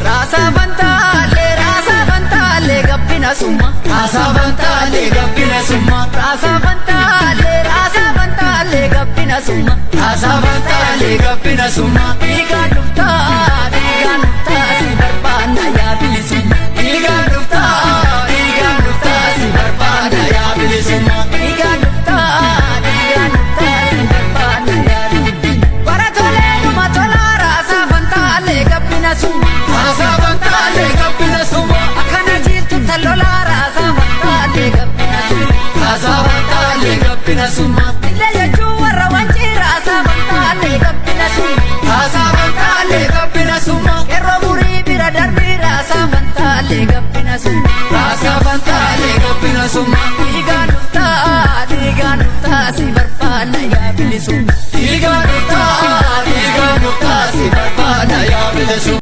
Raasaa fantaalee, raasaa fantaalee, gabbina summa. Raasaa fantaalee, gabbina summa. Raasaa fantaalee, raasaa fantaalee, gabbina summa. Raasaa fantaalee, gabbina summa. Dhiigaan dhuftaa, dhiigaan dhuftaa, si barbaanna yaa bilisumma. Dhiigaan dhuftaa, dhiigaan dhuftaa, si barbaanna yaa bilisumma. Dhiigaan dhuftaa, dhiigaan dhuftaa, si barbaanna yaa bilisumma. Bara tolee dhuma tolaa, raasaa fantaalee, gabbina summa. Raasaa fantaalee, gabbina summa. Akkana jiiltu tallolaa, raasaa fantaalee, gabbina summa. Raasaa fantaalee, gabbina summa. Illee jechuun warra wancii, raasaa fantaalee, gabbina summa. Raasaa fantaalee, gabbina summa. Qeerroo murii bira darbii, raasaa fantaalee, gabbina summa. Raasaa fantaalee, gabbina summa. Dhiigaan dhuftaa, dhiigaan dhuftaa, si barbaanna yaa bilisumma. Dhiigaan dhuftaa, dhiigaan dhuftaa, si barbaanna yaa bilisumma.